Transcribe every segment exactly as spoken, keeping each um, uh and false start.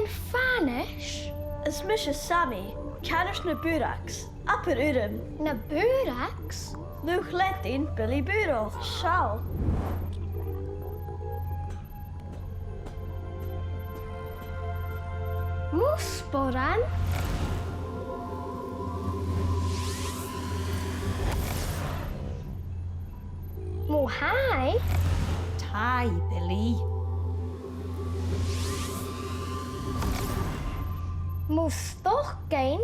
Fànais? Is mise Sammy, ceannard nam Buraks, abair urram. Na Buraks? Luchd-leadain Billy Burach, seall. Mo sporan. Mo thaigh. Thaigh, Billy. Mo stocainn.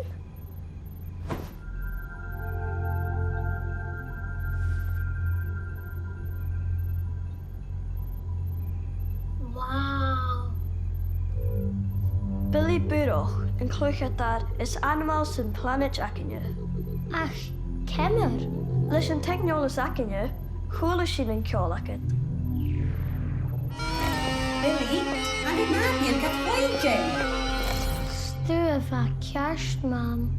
Wow. Billy Burach, an cluicheadair as ainmeile san planaid againne. Ach ciamar? Leis an teicneòlas againne, chuala sinn an ceòl agad. Billy, an e nàbaidhean gad chluinntinn? 'S tu a bha ceart, Mam.